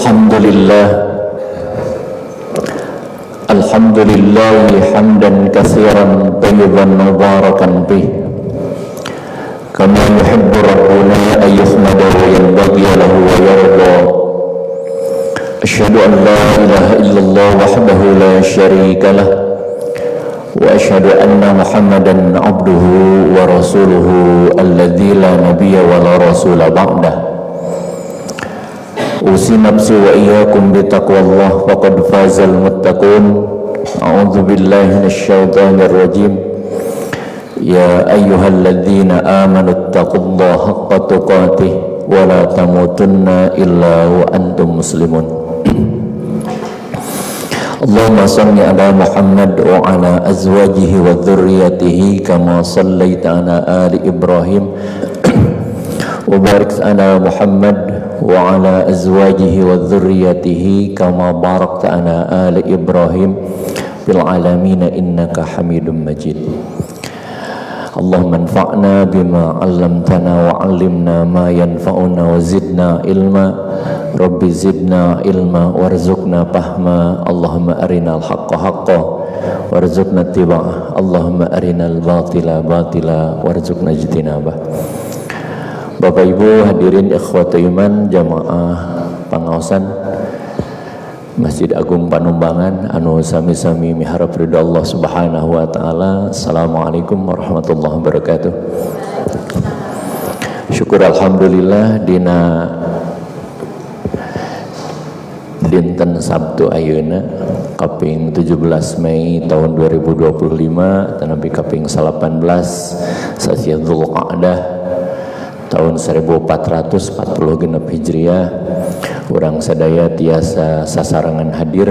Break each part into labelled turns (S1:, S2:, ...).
S1: Alhamdulillah, alhamdulillah hamdan katsiran tayyiban mubarakan bih kama yuhibbu rabbuna ay yuhmada wa yanbaghi lahu wa yarda. Asyhadu an la ilaha illallah wahdahu la syarika lah wa asyhadu anna Muhammadan abduhu wa rasuluhu alladzi la nabiyya wa la rasula ba'dah. Usi nafsi wa iyyakum bi taqwallah faqad fazal muttaqun. A'udzu billahi minasyaitonir rajim. Ya ayyuhalladzina amanu taqullaha haqqa tuqatih wa la tamutunna illa wa antum muslimun. Allahumma salli ala Muhammad wa ala azwajihi wa dzurriyyatihi kama sallaita ala ali Ibrahim wa barik ala Muhammad wa ala azwajihi wa dzurriyyatihi kama barakta ala ali Ibrahim fil alamin innaka Hamidum Majid. Allahumma anfa'na bima 'allamtana wa 'allimna ma yanfa'una wa zidna ilma. Rabbi zidna ilma warzuqna fahma. Allahumma arinal haqqa haqqa warzuqna ittiba'ah. Allahumma arinal batila batila warzuqna ijtinabah. Bapak Ibu hadirin ikhwata iman jamaah pangaosan Masjid Agung Panumbangan anu sami-sami miharap ridho Allah Subhanahu wa taala. Assalamualaikum warahmatullahi wabarakatuh. Syukur alhamdulillah dina dinten Sabtu ayeuna kaping 17 Mei tahun 2025 tanapi kaping 18 sasi Dzulqa'dah tahun 1440 genep Hijriah. Urang sadaya tiasa sasarengan hadir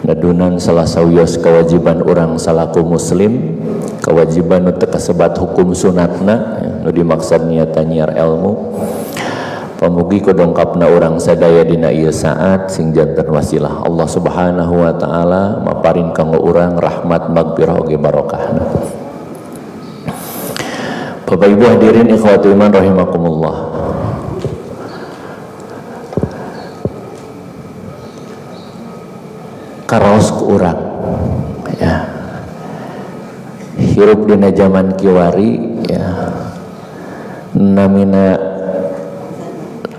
S1: nedunan salah sawios kewajiban urang salaku muslim, kewajiban nu teu kasebat hukum sunatna nu dimaksad niatan nyiar ilmu. Pamugi kudongkapna urang sadaya dina ieu saat sing janten wasilah Allah Subhanahu wa taala maparin kanggo urang rahmat magfirah oge barokahna. Bapak Ibu hadirin ikhwatu iman rahimakumullah. Karaos ku urang ya. Hirup dina zaman kiwari ya. Namina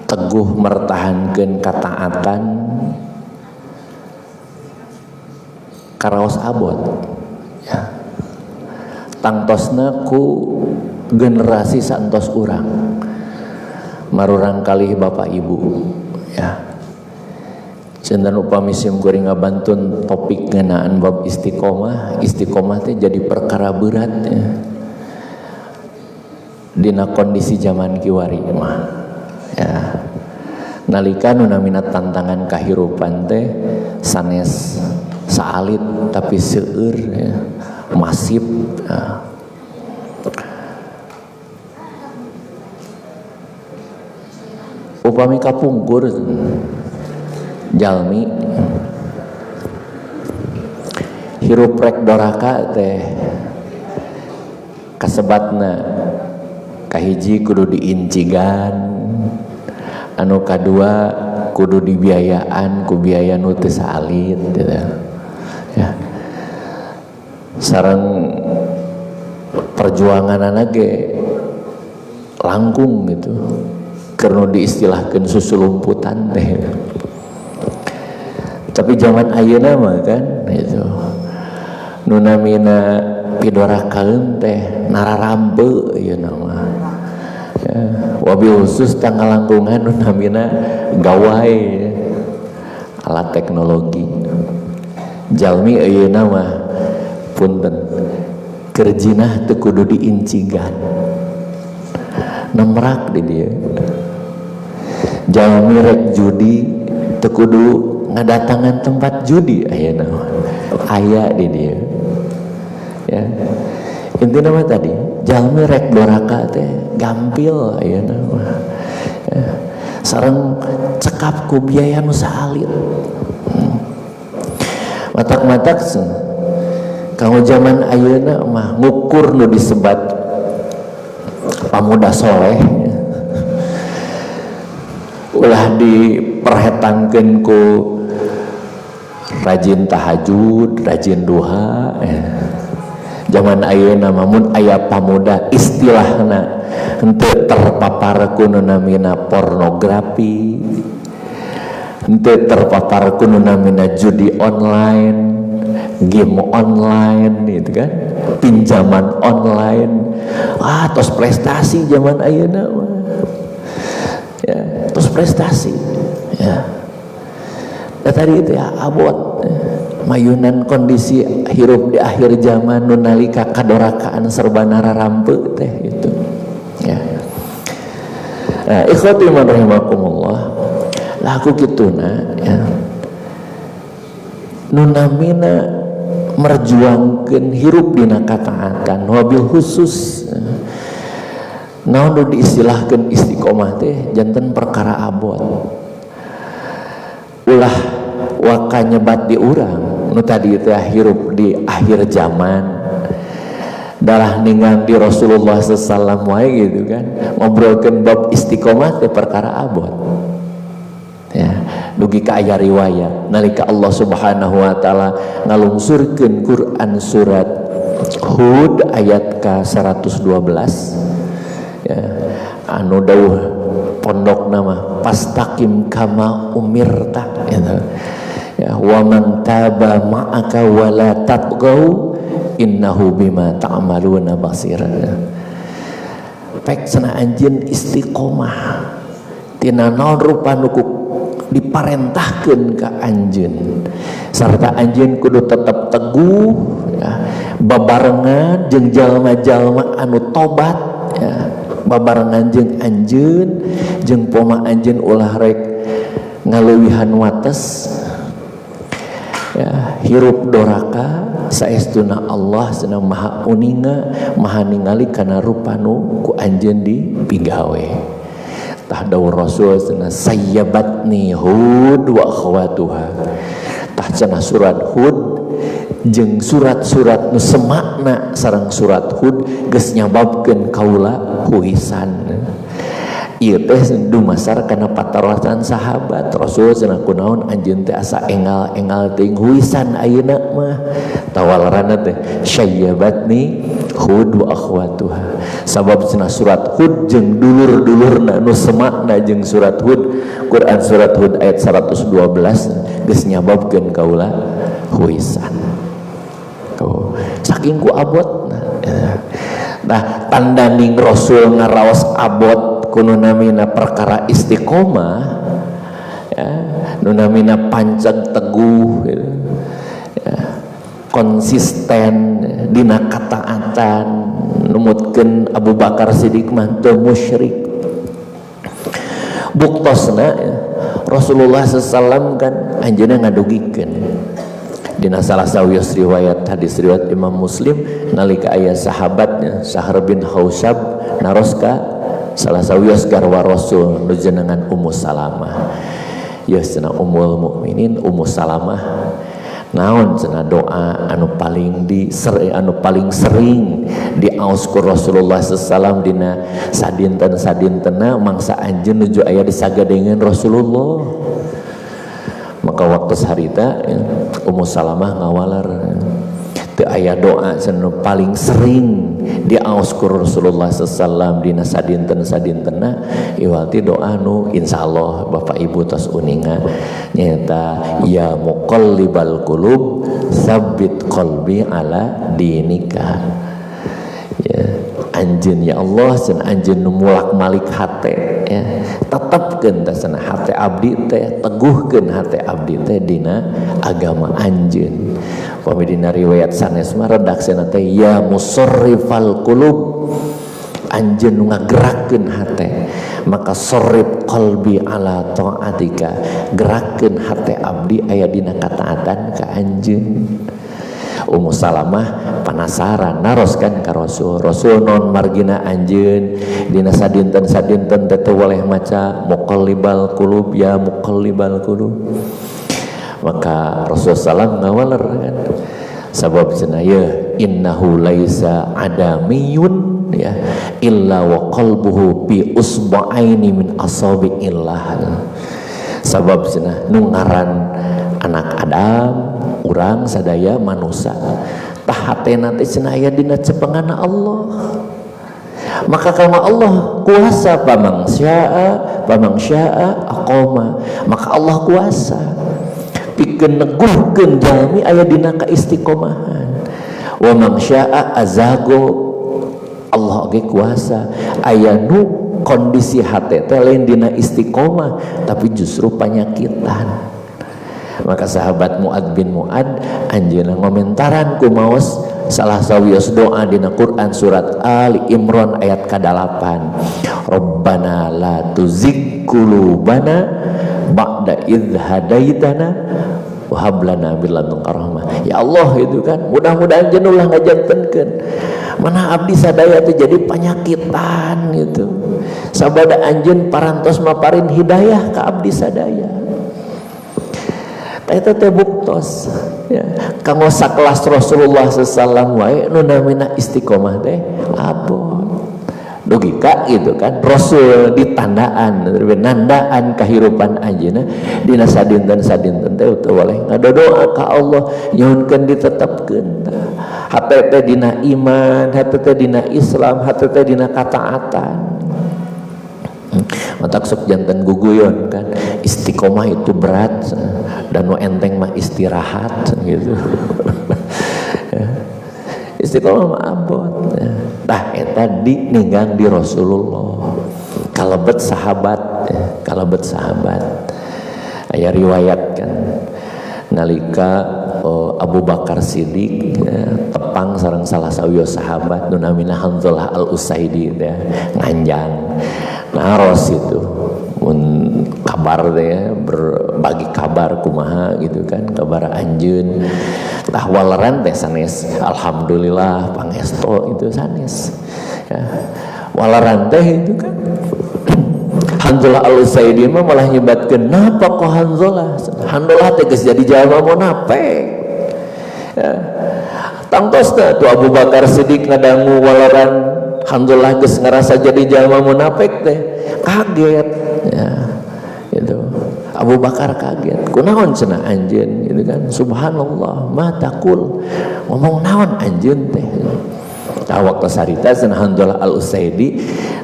S1: teguh mertahankeun kataatan karaos abot ya. Tangtosna ku generasi santos urang marurang kalih bapak ibu ya. Jantan upami sim kuring ngabantun topik ngeunaan bab istiqomah, istiqomah teh jadi perkara berat ya. Dina kondisi zaman kiwari mah ya. Nalika nu namina tantangan kahirupan teh sanes saalit tapi seueur ya, masif ya. Upami kapungkur jalmi hirup rek doraka teh kasebatna kahiji kudu diincigan, anu kadua kudu dibiayaan ku biaya nu teu saalit gitu ya. Sareng perjuanganana ge langkung gitu, karena diistilahkan susu lumputan teh. Tapi zaman ayeuna mah kan gitu, nu namina pidorakaeun teh nararampe ieu mah ya. Wabil khusus tangalangkungan nu namina gawai alat teknologi. Jalmi ayeuna mah punten keur jinah teu kudu diincigan, nemrak di dieu. Jalmi rek judi teu kudu ngadatangan tempat judi ayeuna mah aya di dieu ya. Intina mah tadi jalmi rek doraka teh gampil ayeuna mah ya. Sareng cekap ku biaya nu saalit. Matak-matak kanggo zaman ayeuna mah ngukur nu disebat pamuda soleh ulah di Diperhetangkeun ku rajin tahajud, rajin duha ya. Zaman ayeuna mah mun aya pamuda istilahna henteu terpapar ku nu namina pornografi, henteu terpapar ku nu namina judi online, game online gitu kan, pinjaman online. Ah, tos prestasi zaman ayeuna mah. Ya, tos prestasi ya. Nah, tadi itu ya abot mayunan kondisi hirup di akhir zaman nu nalika kadorakaan serba nararampe teh gitu ya. Nah, ikhwati man rahimakumullah, laku kituna ya, nu namina merjuangkeun hirup dina kataatan, wabil khusus naon nu diistilahkeun istiqomah teh janten perkara abot. Ulah waka nyebat di urang nu tadi teh hirup di akhir zaman, dalah ningan di Rasulullah sallallahu wae gitu kan, ngobrolkeun bab istiqomah teh perkara abot ya. Dugi ka aya riwayat nalika Allah Subhanahu wa taala ngalungsurkeun Quran surat Hud ayat ka 112 ya, anu dawuh pondok nama fastaqim kama umirta gitu. Ya, wa man taba ma'aka wala tatgau innahu bima ta'maluna basir. Pek cenah anjeun istiqomah tina naon rupa nu diparentahkeun ka anjeun, sarta anjeun kudu tetep teguh ya, babarengan jeung jalma-jalma anu tobat ya, babarengan jeung anjeun, jeung poma anjeun ulah rek ngaleuwihan wates ya, hirup doraka. Saestuna Allah cenah maha uninga, maha ningali kana rupa nu ku anjeun dipigawe. Tah dawuh Rasul cenah sayyabatni Hud wa akhwatuha. Tah cenah surat Hud jeung surat-surat nu semakna sareng surat Hud geus nyababkeun kaula huisan. Ieu teh dumasar kana patarosan sahabat Rasul cenah, kunaon anjeun teh asa engal-engal teuing huisan ayeuna mah? Tawalarana teh syayyabatni Hud wa akhwatuha, sabab cenah surat Hud jeung dulur-dulurna nu semakna jeung surat Hud, Quran surat Hud ayat 112 geus nyababkeun kaula huisan. Oh, saking ku abotna. Nah, tandaning Rasul ngaraos abot ku nu namina perkara istiqomah ya, nu namina panceg teguh gitu ya, konsisten dina kataatan, numutkeun Abu Bakar Siddiq mah teu musyrik. Buktosna ya, Rasulullah SAW kan anjeunna ngadugikeun dina salah sawios riwayat hadis riwayat Imam Muslim, nalika aya sahabatnya Syahr bin Hausyab naros ka salah sawios garwa Rasul nu jenengan Ummu Salamah. Ya cenah, Ummul Mukminin Ummu Salamah, naon cenah doa anu paling di anu paling sering diaos ku Rasulullah sallallahu dina sadinten sadintena mangsa anjeun nuju aya di sagadengeun Rasulullah? Maka waktu harita ya, Ummu Salamah ngawalar teu aya doa cenah paling sering diaos ku Rasulullah sallallahu dina sadinten sadintena iwati doa nu insyaallah Bapak Ibu tos uninga, nyaeta ya muqallibal qulub tsabbit qalbi ala dinika. Ya anjeun ya Allah cenah, anjeun nu mulak-malik hate ya, tetepkeun teh cenah hate abdi teh, teguhkeun hate abdi teh dina agama anjeun. Pami dina riwayat sanes mah redaksina teh ya musarrifal qulub, anjeun nu ngagerakkeun hate, maka sorrif qalbi ala taatika, gerakkeun hate abdi aya dina kataatan ka anjeun. Ummu Salamah penasaran, naros kan ka Rasul, Rasul non margina anjeun dina sadinten sadinten teh teu boleh maca muqallibal qulub ya muqallibal qulub? Maka Rasul sallam ngawaler kan, sabab cenah ye innahu laisa adamiyun ya illa wa qalbuhu bi usba'aini min asabi'illah. Sabab cenah nu ngaran anak Adam, urang sadaya manusia, tah hatena teh cenah aya dina cepenganna Allah. Maka karena Allah kuasa, faman syaa, faman syaa aqama, maka Allah kuasa pikeun neguhkeun jalmi aya dina kaistiqomahan. Wa man syaa azago, Allah oge kuasa aya nu kondisi hate teh lain dina istiqomah tapi justru panyakitan. Maka sahabat Muad bin Muad anjeunna ngomentaran ku maos salah sawios doa dina Quran surat Ali Imran ayat ka-8, Rabbana la tuzigh qulubana ba'da idh hadaitana wa hab lana min ladunka rahmah. Ya Allah, itu kan mudah-mudahan jenengan ulah ngajantenkeun mana abdi sadaya teh jadi panyakitan gitu, sabada anjeun parantos maparin hidayah ka abdi sadaya. Eta teh buktos ya, kanggo sakelas Rasulullah sallallahu wae nu namina istiqomah teh abot dugi ka gitu kan. Rasul ditandaan, nandaan kahirupan anjeunna dina sadinten-sadinten teh teu boleh ngadodoa ka Allah nyuhunkeun ditetepkeun hate teh dina iman, hate teh dina Islam, hate teh dina kataatan. Matak sok janten guguyon kan, istiqomah itu berat dan nu enteng mah istirahat gitu ya. Istiqomah mah abot ya. Tah eta di ninggang di Rasulullah kalebet sahabat ya, kalebet sahabat aya riwayat kan nalika Abu Bakar Siddiq ya, tepang sareng salah sawios sahabat nu namina Hanzalah Al-Usaidi ya, nganjang naros itu mun kabar teh ya, berbagi kabar kumaha gitu kan, kabar anjeun. Tah waleran teh sanes alhamdulillah pangesto, itu sanes ya. Waleran teh itu kan Hanzalah Al-Usaidi mah malah nyebatkeun, napa kok Hanzalah, Hanzalah teh geus jadi jalma munafik ya. Tangtosna tuh Abu Bakar Siddiq ngadangu waleran Hanzalah geus ngerasa jadi jalma munafik teh kaget ya. Itu Abu Bakar kaget, kunaon cenah anjeun gitu kan, subhanallah ma taqul, ngomong naon anjeun teh. Tah waktu sarita cenah Hanzalah Al-Usaidi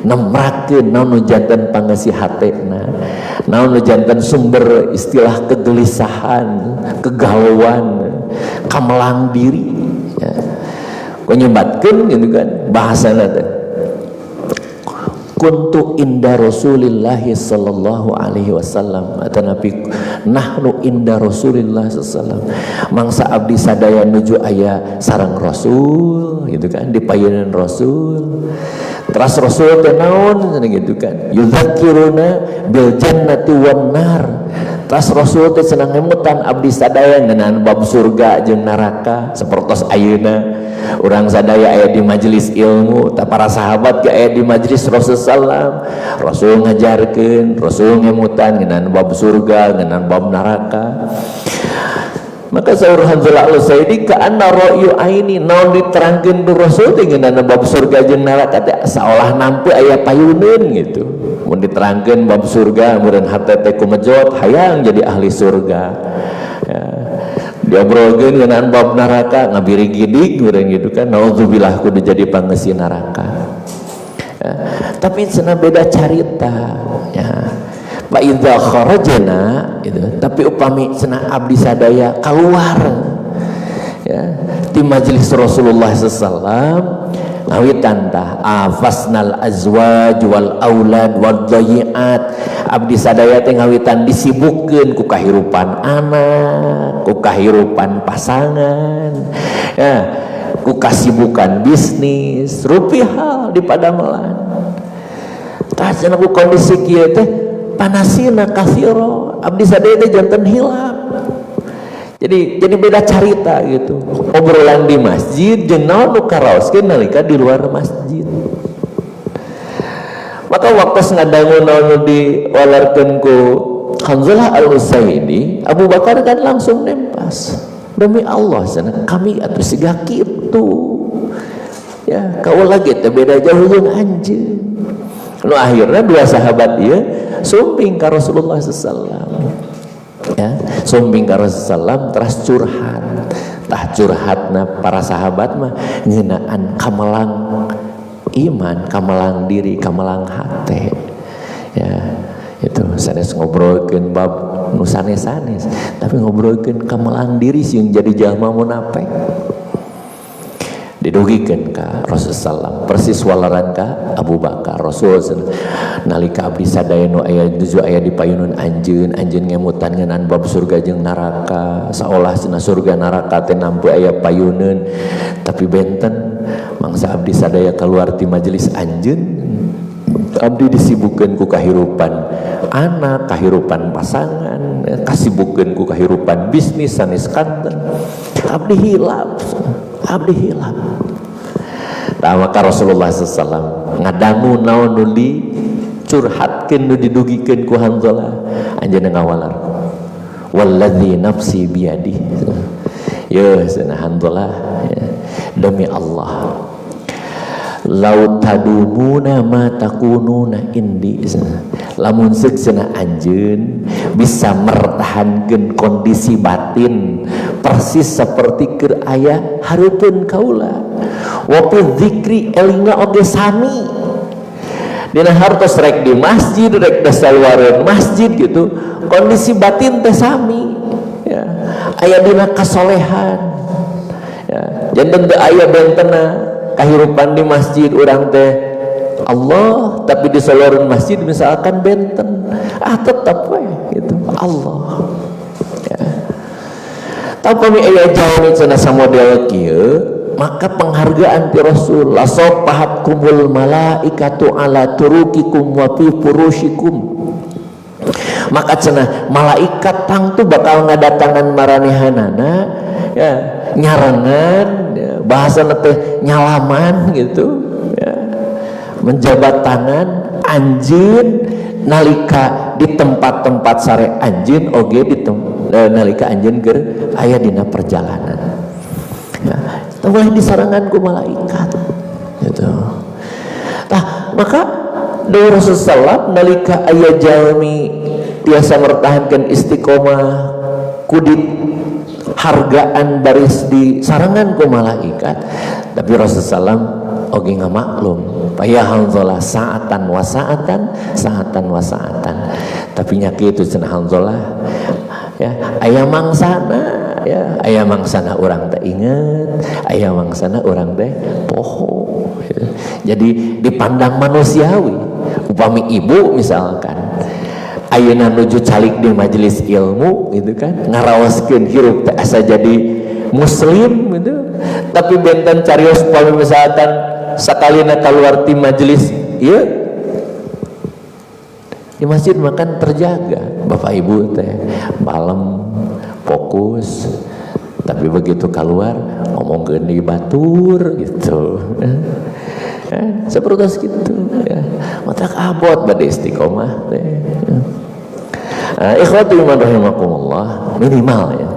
S1: nemrakeun naon nu janten pangeusi hatena, naon nu janten sumber istilah kegelisahan, kegalauan, kamelang diri ya. Ku nyebatkeun gitu kan bahasana teh, kuntu inda Rasulillah sallallahu alaihi wasallam atau nabi nahnu inda Rasulillah sallallahu, mangsa abdi sadaya nuju aya sareng Rasul gitu kan, di payunan Rasul. Teras Rasul teh naon gitu kan, yudzakiruna bil jannati wan nar. Tas Rasul teh senang ngemutan abdi sadaya ngeunaan bab surga jeung neraka, sapertos ayeuna urang sadaya aya di majelis ilmu. Ta para sahabat ge aya di majelis Rasul sallam, Rasul ngajarkeun, Rasul ngemutan ngeunaan bab surga, ngeunaan bab neraka. Maka saur Hanzalah Al-Usaidi, ka anna ra'yu aini, naon diterangkeun ku Rasul teh ngeunaan bab surga jeung neraka teh saolah nampe aya payuneun gitu. Mun diterangkeun bab surga meureun hate teh kumejot hayang jadi ahli surga ya. Diobrolkeun ngeunaan bab neraka ngabiri gidig meureun gitu kan, naudzubillah kudu jadi pangeusi neraka ya. Tapi cenah beda carita ya. Fa idza kharajna gitu. Tapi upami cenah abdi sadaya keluar ya di majelis Rasulullah sallallahu ngawitan tah afasnal azwaj wal aulad wad dhayiat, abdi sadaya teh ngawitan disibukkeun ku kahirupan anak, ku kahirupan pasangan ya, ku kasibukan bisnis, rupi hal di padamelan. Tah cenah ku kondisi kieu teh panasina katsiro, abdi sadaya teh janten hilap. Jadi beda carita gitu, obrolan di masjid jeung naon nu karaoskeun nalika di luar masjid. Maka waktu ngadangu naon nu diwalarkeun ku Hanzalah Al-Usaidi, Abu Bakar kan langsung nempas, demi Allah cenah kami atuh siga kitu ya, kau lagi teh beda jauh jeung anjeun. Nu akhirnya dua sahabat ieu sumping ka Rasulullah sallallahu alaihi wasallam. Ya, sumping ka Rasulullah sallam teras curhat. Tah curhatna para sahabat mah ngeunaan kamelang iman, kamelang diri, kamelang hate. Ya, itu sanes ngobrolkeun bab nu sanes-sanes, tapi ngobrolkeun kamelang diri sing jadi jalma munafik. Didugikeun ka Rasulullah sallam persis waleran ka Abu Bakar. Rasul, nalika abdi sadaya nu aya nuju aya di payunun anjeun, anjeun ngemutan ngeunaan bab surga jeung neraka, saolah cenah surga neraka teh nampu aya payuneun, tapi benten mangsa abdi sadaya keluar ti majelis anjeun, abdi disibukkeun ku kahirupan anak, kahirupan pasangan, kasibukeun ku kahirupan bisnis sanes kanten, abdi hilap, abdi hilap. Tah, maka Rasulullah SAW ngadangu naon nu dicurhatkeun, nu didugikeun ku Hanzalah. Anjeunna ngawalar, "Walladzi nafsi biyadi, ya cenah Hanzalah, ya, demi Allah, lau tadumuna ma takununa indi, lamun seuk cenah anjeun bisa mertahankeun kondisi batin persis seperti keur aya hareupeun kaula, wa fi dzikri elinga oge sami dina hartos rek di masjid rek saluareun masjid gitu, kondisi batin teh sami, ya, aya dina kasolehan, ya, janten teu aya bentena kahirupan di masjid urang teh Allah, tapi di saluareun masjid misalkan benten, ah tetap we gitu Allah, ya. Tapi aya jalmi cenah samodel kieu, maka penghargaan ti Rasul, lasofahatkumul malaikatu ala turukikum wa fi furushikum, maka cenah malaikat tangtu bakal ngadatangan maranehanana, ya, nyarengan, ya, bahasa teh nyalaman gitu, ya, menjabat tangan anjeun nalika di tempat-tempat sare anjeun oge di nalika anjeun keur aya dina perjalanan, ya, boleh disarangan ku malaikat gitu. Tah, maka dari Rasulullah nalika aya jalmi tiasa mertahankan istiqomah kudit hargaan baris di sarangan ku malaikat, tapi Rasulullah SAW oge ngamaklum, "Ya Hanzalah, saatan wa saatan, saatan wa saatan." Tapi nya kitu cenah Hanzalah, ya, aya mangsana, ya, aya mangsana urang teh inget, aya mangsana urang teh poho, ya. Jadi dipandang manusiawi, upami ibu misalkan ayeuna nuju calik di majelis ilmu gitu kan, ngaraoskeun hirup teh asa jadi muslim gitu, tapi benten carios upami misalkan sakalina keluar ti majelis, iya, di masjid makan terjaga bapak ibu teh malam fokus, tapi begitu keluar ngomong di batur gitu, ya, seperti gitu, ya, mata abot pada istiqomah teh, ya. Nah, ikhwatu iman rahimakumullah, minimal, ya,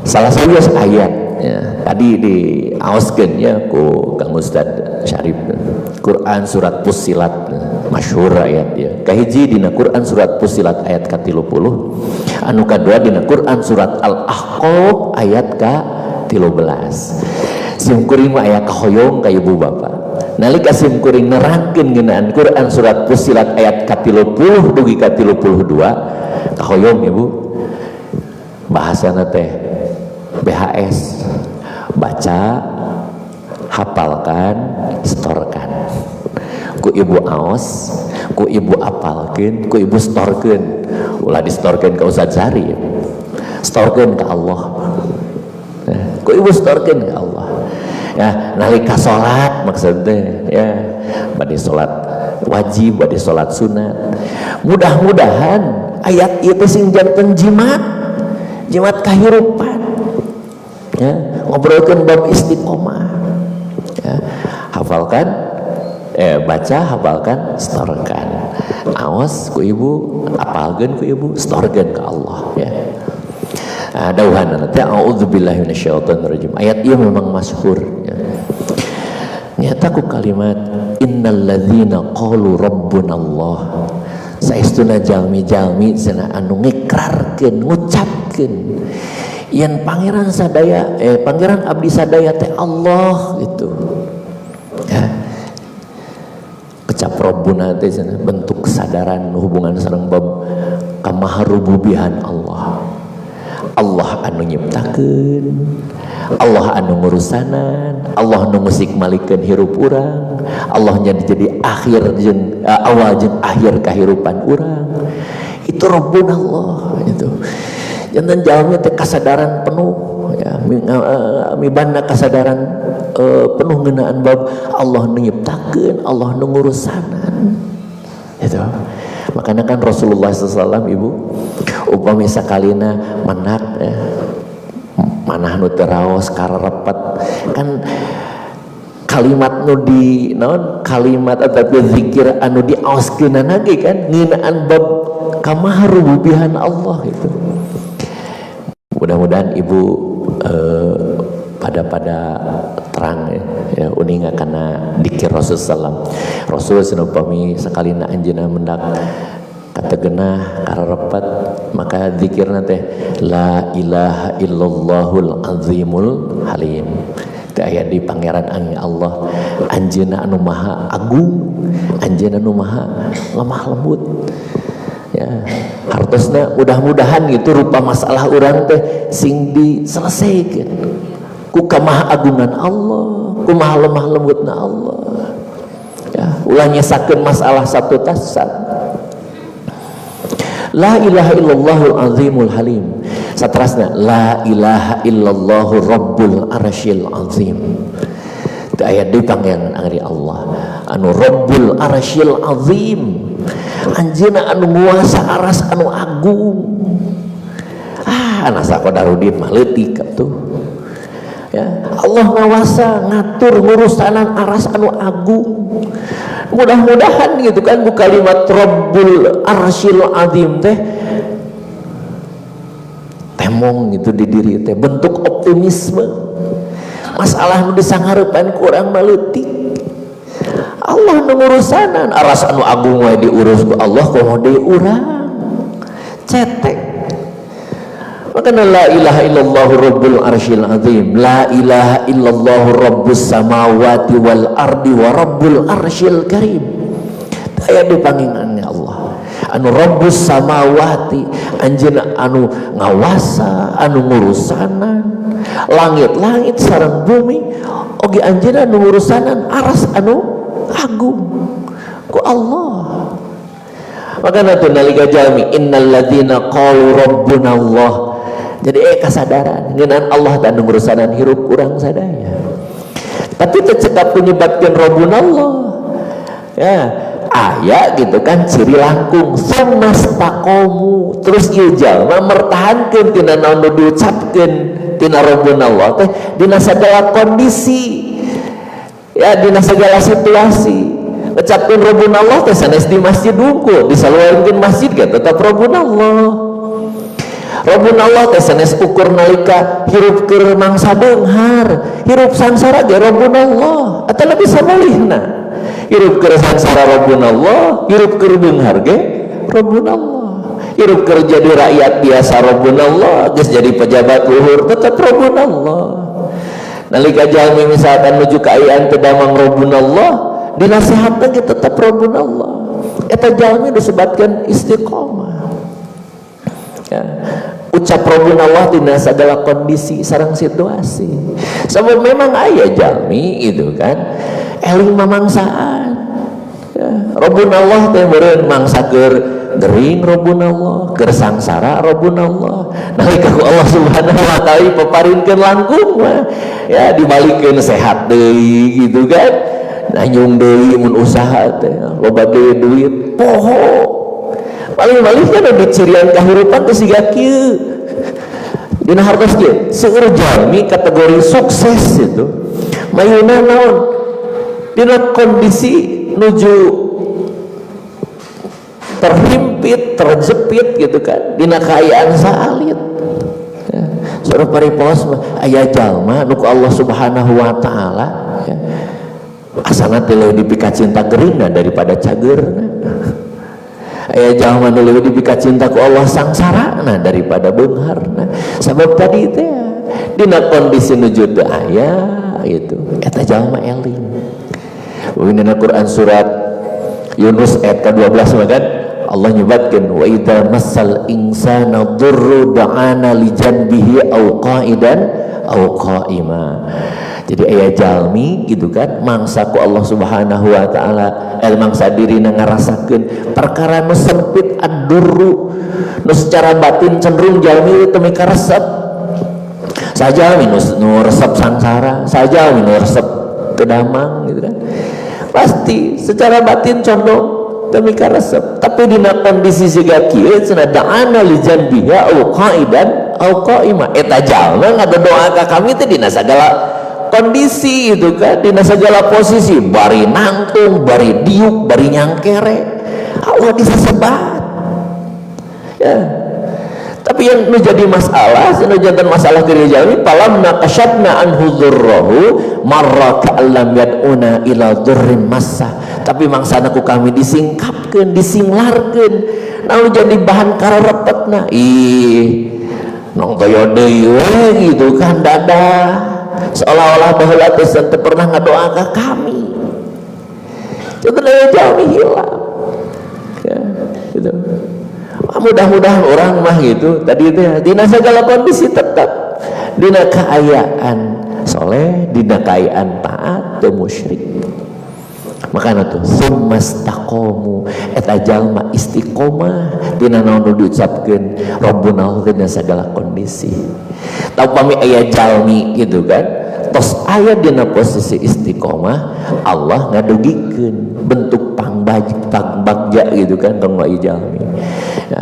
S1: salah satu ayat, ya, tadi diaoskeun, ya, ku Kang Ustad Syarif, Quran surat Fussilat, masyhur ayat, ya. Kahiji dina Quran surat Fussilat ayat ka-30, anu kadua dina Quran surat Al-Ahqaf ayat ka-13. Sim kuring mah aya kahoyong ka ibu bapak, nalika sim kuring nerangkeun ngeunaan Quran surat Fussilat ayat ka-30 dugi ka-32, kahoyong ibu bahasana teh BHS, baca, hafalkan, setorkan. Ku ibu aos, ku ibu apalkeun, ku ibu setorkeun. Ulah disetorkeun ka Ustaz Sari, setorkeun ka Allah, ya, ku ibu setorkeun ka Allah, ya, nalika salat maksudnya, ya, bade salat wajib, bade salat sunat, mudah-mudahan ayat itu sing janten jimat, jimat kahirupan, ya, ngobrolkeun bab istiqomah, ya, hafalkan, baca, hafalkan, setorkan. Awas ku ibu, apalkeun ku ibu, setorkeun ke Allah, ya. Nah, dawuhan nanti, a'udzubillahi minasyaitonirrajim, ayat ieu memang masyhur, ya. Nyata ku kalimat Innalladzina qalu rabbunallah, saestuna jalmi-jalmi cenah anu ngikrarkeun, ngucapkeun yen pangeran sadaya, pangeran abdi sadaya teh Allah gitu ya. Kecap rabbuna teh cenah bentuk kesadaran hubungan sareng bab kamaharububihan Allah. Allah anu nyiptakeun, Allah anu ngurusanan, Allah nu ngusik malikeun hirup urang, Allah jadi akhir jeung awal jeung akhir kahirupan urang. Itu rabbuna Allah itu. Janten jalmi teh kasadaran penuh ya, mibanda kasadaran penuh ngeunaan bab Allah nu nyiptakeun, Allah nu ngurusanan. Itu. Makanya kan Rasulullah SAW, ibu, upami sakalina menak ya, manah nu teu raos kararepet kan, kalimat nu di naon, kalimat atau zikir anu diaoskeunana ge kan ngeunaan bab kamaharububihan Allah itu. Mudah-mudahan ibu pada terang ya, ya uninga kana dikir Rasul sallam. Rasul upami sakalina anjeunna mendak kategenah kararepet, maka zikirna teh la ilaha illallahul azimul halim. Teh aya di pangeran angin Allah, anjeunna anu maha agung, anjeunna anu maha lemah lembut ya. Hartosna mudah-mudahan gitu rupa masalah urang teh sing diselesaikan ku kamaha agungan Allah, ku maha lemah lembutna Allah ya, ulah nyesakeun masalah satu tasat. La ilaha illallahul azimul halim. Satrasna la ilaha illallahu rabbul arsyil azim. Itu ayat di pangeran ari Allah anu rabbul arsyil azim, anjeunna anu nguasa aras anu agung. Ah, nasa Qadarudin mah leutik atuh ya. Allah ngawasa ngatur ngurusanan aras anu agung. Mudah-mudahan gitu kan bu kalimat Rabbul Arsyil Azim teh temong gitu di diri teh bentuk optimisme. Masalah nu disanghareupan kurang maleutik, Allah nu ngurusanan aras anu agung wae diurus ku Allah, komo deui urang cetek. Maka la ilaha illallah rabbul arsyil azim, la ilaha illallah rabbus samawati wal ardi wa rabbul arsyil karim. Aya di pangingannya Allah anu rabbus samawati, anjeunna anu ngawasa, anu ngurusanan langit-langit sareng bumi, oge anjeunna anu ngurusanan aras anu agung ku Allah. Maka tuh nalika jalmi innal ladzina qalu rabbuna Allah, jadi kasadaran ngeunaan Allah dan ngurusanan hirup urang sadaya. Tapi teu cekap menyebabkan rabbuna Allah ya, aya gitu kan ciri langkung sumastaqomu, terus ieu jalma mertahankeun tina naon nu diucapkeun tina rabbuna Allah teh dina segala kondisi ya, dina segala situasi. Ucapkeun rabbuna Allah teh sanes di masjid wungkul, disaluarkeun masjid ge tetap rabbuna Allah. Rabbuna Allah teh sanes ukur nalika hirup keur mangsa beunghar, hirup sangsara ge Rabbuna Allah atau lebih samulihna. Hirup keur sangsara Rabbuna Allah, hirup keur beunghar ge Rabbuna Allah, hirup keur jadi rakyat biasa Rabbuna Allah, geus jadi pejabat luhur tetap Rabbuna Allah. Nalika jalmi misalkan menuju kaayaan teu damang Rabbuna Allah, dinasihatna ge tetap Rabbuna Allah. Eta jalmi disebutkan istiqomah ya. Ucap Rabbuna Allah dina segala kondisi sareng situasi. Sebab memang aya jalmi gitu kan eling mamangsaan ya. Rabbuna Allah teh meureun mangsa keur gering Rabbuna Allah, keur sangsara Rabbuna Allah. Nalika ku Allah Subhanahu wa taala peparinkeun langkung mah ya, dibalikeun sehat deui gitu kan, nanyung deui mun usaha teh loba deui duit poho. Paling-paling kan di cirian kehidupan teh siga kieu dina hartos kieu. Seueur jalmi kategori sukses itu mayuna naon dina kondisi nuju terhimpit, terjepit gitu kan, dina kaayaan saalit ya. Surah paripos mah aya jalma nu ku Allah Subhanahu wa taala ya. Asana teh leuwih dipikacinta geurina daripada cageurna. Aya jalma nu leuwih dipikacinta ku Allah sangsarana daripada beungharna. Sabab tadi teh dina kondisi nuju teu aya gitu, eta jalma eling. Dina Quran surat Yunus ayat ke-12 mah kan Allah nyebatkeun, wa idza massal insana dhurru da'ana li janbihi au qa'idan au qa'ima. Jadi aya jalmi gitu kan, mangsa ku Allah Subhanahu wa taala, mangsa dirina ngarasakeun perkara nu sempit, ad-durru, nu secara batin cenderung jalmi teu mikaresep. Sajalmi nu resep sangsara, sajalmi nu resep teu damang gitu kan, pasti secara batin condong teu mikaresep. Tapi dina kondisi siga kieu cenah, da'ana li janbiha au qa'idan au qa'ima, eta jalma ngadoa ka kami teh dina sagala kondisi itu kan, dina segala posisi, bari nangtung, bari diuk, bari nyangkere, Allah disesebat ya. Tapi yang menjadi masalah, nu janten masalah keur jalmi, falamma kashafna anhu dzurrahu marra ka'allam yad'una ila dzurrin massa. Tapi mangsana ku kami disingkapkeun, disinglarkeun, nah jadi bahan kararepetna, ih, nong toyo deui we gitu kan, dadah, seolah-olah baheula teh teu pernah ngadoa ka kami. Itu jalmi hilang ya, gitu. Mudah-mudahan orang mah gitu tadi itu ya, dina segala kondisi tetap dina keayaan soleh, dina keayaan taat, teu musyrik. Makana tuh summastaqamu, eta jalma istiqomah dina naon nu diucapkeun Rabbuna dina segala kondisi. Tah, upami aya jalmi gitu kan, tos aya dina posisi istiqomah, Allah ngadugikeun bentuk pangbagja gitu kan kanggo ieu jalmi ya.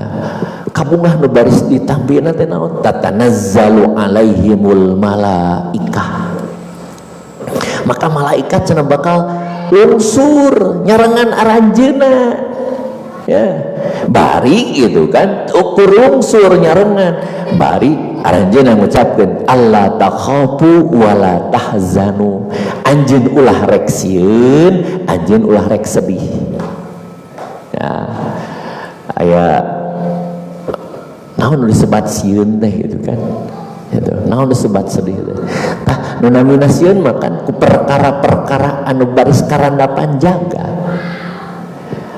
S1: Kabungah nu baris ditambina teh naon? Tatanazzalu alaihimul malaikah, maka malaikat cenah bakal lungsur nyarengan aranjeuna ya. Bari gitu kan, ukur lungsur nyarengan, bari aranjeuna ngucapkeun, alla takhafu wala tahzanu, anjeun ulah rek sieun, anjeun ulah rek sedih ya. Aya naon nu disebat sieun teh gitu kan gitu, naon disebat sedih teh? Tah, nu namina sieun mah kan ku perkara-perkara anu baris karandapan jaga.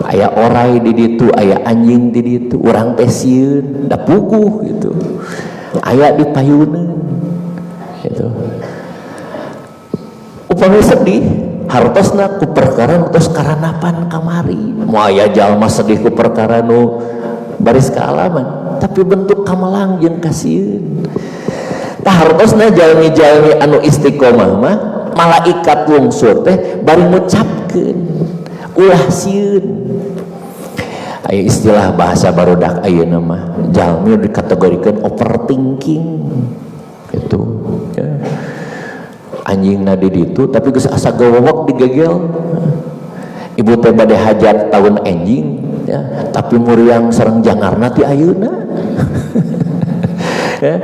S1: Aya orai di ditu, aya anjing di ditu, urang teh sieun da puguh gitu aya di payuneun gitu. Upami sedih, hartosna ku perkara nu tos karanapan kamari. Moal aya jalma sedih ku perkara nu baris kaalaman, tapi bentuk kamelang jeung kasieun. Tah, hartosna jalmi-jalmi anu istiqomah mah malaikat lungsur teh bari ngucapkeun ulah sieun. Aya istilah bahasa barudak ayeuna mah, jalmi dikategorikeun overthinking itu ya. Anjingna di ditu tapi geus asa gawawak digegel. Ibu teh bade hajat tahun enjing ya, tapi muriang sareng jangarna ti ayeuna ya.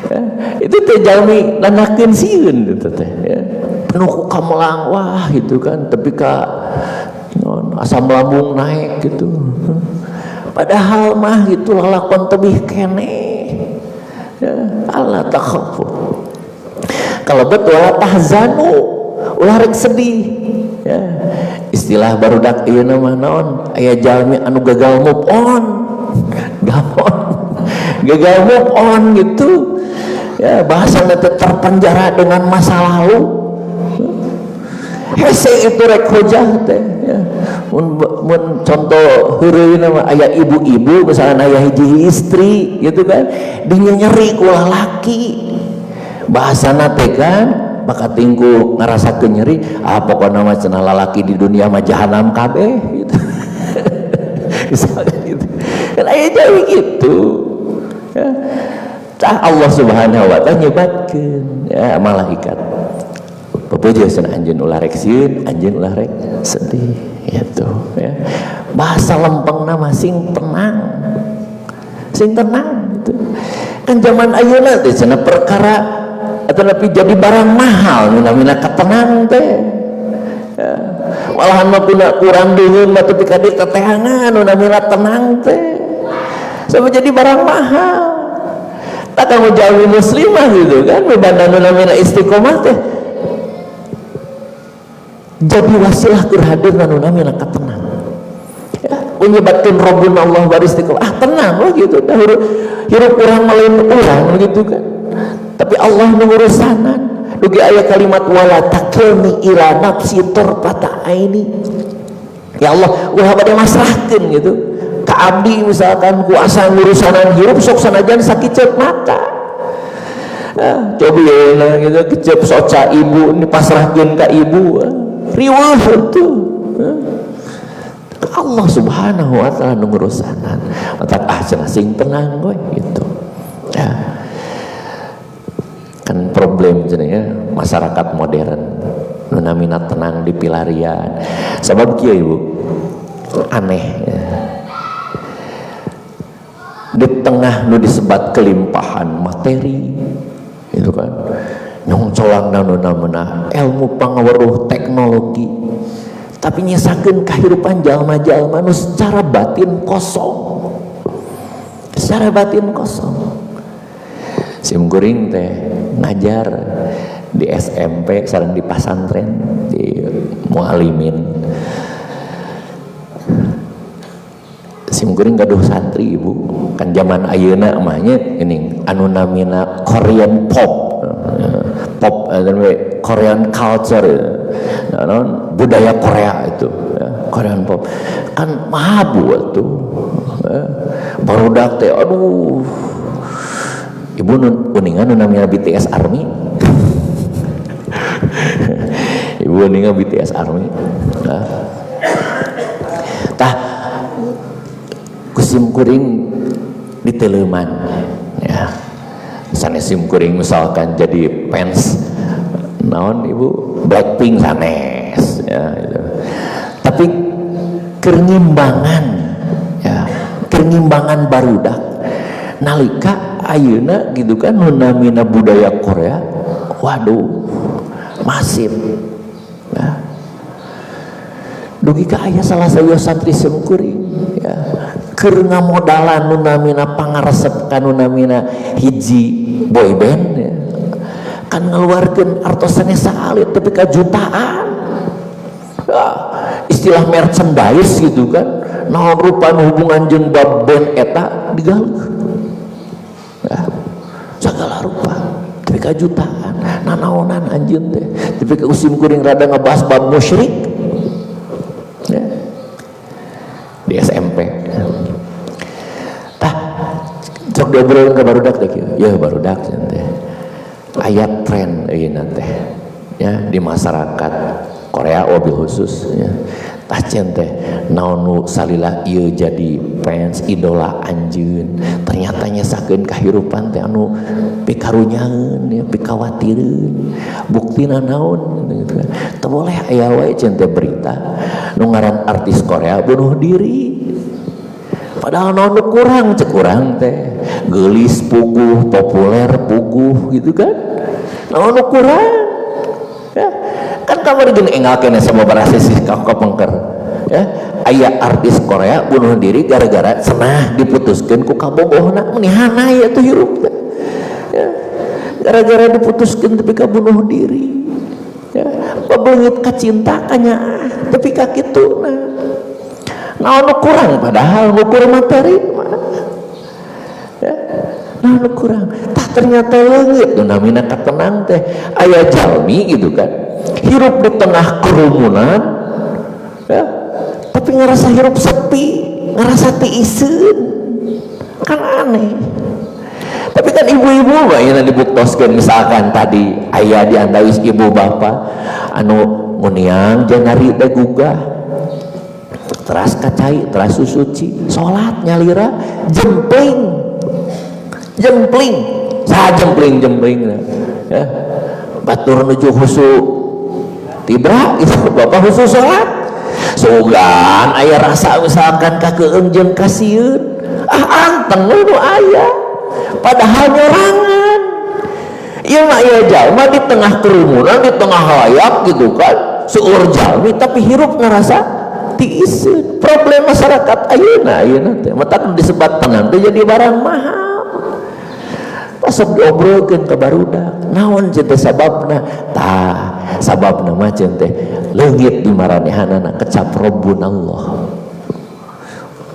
S1: Ya, itu teh jalmi nandakeun sieun itu teh ya. Penuh ku kamelang, wah gitu kan, tapi ka non, asam lambung naik gitu. Padahal mah gitu lalakon tebih keneh ya. Alla takhafu, kalau betul, wala tahzanu, ulah rek sedih ya. Istilah barudak ieu mah naon? Aya jalmi anu gagal move on, gagal move on gitu ya, bahasa teh terpenjara dengan masa lalu. Hese itu rek hojah teh ya. Mun contoh heureuy mah, aya ibu-ibu misalnya, aya hiji istri gitu kan, dinyeri ku lalaki, bahasana teh kan bakating ku ngarasakeun nyeri, ah, pokokna mah cenah lalaki di dunia mah jahanam kabeh gitu, misalnya gitu kan, aya jauh gitu ya. Tah, Allah Subhanahu wa taala nyebatkeun ya, malaikat pepuja cenah, anjeun ulah rek sieun, anjeun ulah rek sedih gitu ya. Bahasa lempengna mah sing tenang, sing tenang gitu kan. Zaman ayeuna teh cenah perkara atau tapi jadi barang mahal nu namina ketenang teh ya. Malahan mah kuna kurang deungeun mah tepi ka dieu teteangan nu namina tenang teh. Sampai jadi barang mahal. Tak kamu jalmi muslimah gitu kan, bebana nu namina istiqomah teh jadi wasilah keur hadir nu namina katenang. Ya, menyebatkan Rabbuna Allah bari istiqomah. Ah, tenang lah gitu. Dah hirup urang melain urang gitu kan. Tapi Allah nu ngurusanan. Dugi aya kalimat wala takilni ila nafsi tarfata aini. Ya Allah, ulah bade masrahkeun gitu. Ka abdi misalkan kuasa ngurusanan hirup sok sanajan sakiceup mata. Ah, coba ya gitu kecep soca ibu ini pasrahkeun ka ibu. Riweuh tuh. Allah Subhanahu wa taala nu ngurusanan. Matak ah cenah sing tenang we gitu. Ya. Kan problem cenah ya masyarakat modern nu namina tenang di pilarian. Sabab kieu Ibu, aneh ya. Di tengah nu disebat kelimpahan materi itu kan, nyongcolang nu namina ilmu pangaweruh teknologi, tapi nyisakeun kehidupan jalma-jalma nu secara batin kosong, secara batin kosong. Sim kuring teh ngajar di SMP sareng di pasantren di mualimin. Sim kuring gaduh santri ibu, kan zaman ayeuna mah nya ini anu namina Korean pop, pop Korean culture, nah, non, budaya Korea itu ya, Korean pop kan mahabu tuh ya. Barudak teh aduh ibu nun uningan nu namanya BTS Army. Ibu uningan BTS Army. Nah, tah kusim kuring diteleman ya, sanes sim kuring misalkan jadi fans naon ibu Blackpink sanes ya gitu. Tapi keur ngimbangan ya, keur ngimbangan barudak nalika ayeuna gitu kan nu namina budaya Korea, waduh masif ya. Dugi ka aya salah sawios santri sim kuring ya keur ngamodalan nu namina pangaresep ka nu namina hiji boy band ya. Kan ngeluarkeun artosna saalit tapi ka jutaan ya, istilah merchandise gitu kan, naon rupa nu hubungan jeung bab band eta digaleuh ya, segala rupa tapi ka jutaan nanaonan anjeun teh tapi ka usim kuring rada ngebahas bab musyrik ya, di SMP. Tah sok diobrolin ke barudak teh kieu ya, barudak teh aya tren ayeuna teh ya di masyarakat Korea wabil khusus ya. Tah cen teh naon nu salila ieu jadi fans idola anjeun ternyata nyesakeun kahirupan teh anu pikarunyaeun ya, pikawatireun buktina naon gitu kan. Teu boleh aya wae cen teh berita nu ngaran artis Korea bunuh diri, padahal naon nu kurang, cek kurang teh geulis puguh, populer puguh gitu kan, naon nu kurang ya. Kan kamari gini enggal kene sama barasisi kapengker ya, aya artis Korea bunuh diri gara-gara cenah diputuskeun ku kabogohna, meni hanai atuh hirup teh ya, gara-gara diputuskeun tapi ka bunuh diri ya, pabeungit ka cinta kanyaah tapi ka kituna naon nu kurang, padahal ngukur materi mah ya, naon nu kurang. Tah ternyata leungit nu namina katenang teh, aya jalmi gitu kan hirup di tengah kerumunan ya, tapi ngerasa hirup sepi, ngerasa tiiseun, kan aneh. Tapi kan ibu-ibu mah yang dibuktoskeun misalkan tadi aya di antawis ibu bapak anu nguniang janari teh gugah teras kacai teras susuci salat nyalira jempling jempling saha jempling jempling ya, batur nuju husu tibra itu bapak khusus salat sugan aya rasa misalkan kakeung jeung kasieun ah anteng nu aya padahal nyorangan ieu mah ieu jalma di tengah kerumunan di tengah halayak gitu kan. Seueur jalmi tapi hirup ngerasa tiiseun. Problem masyarakat ayeuna ayeuna teh matak disebat tenang teh jadi barang mahal. Pasok diobrolkeun ka barudak, naon teh sababna? Tah, sababna mah teh leungit di maranehanana kecap Rabbunallah.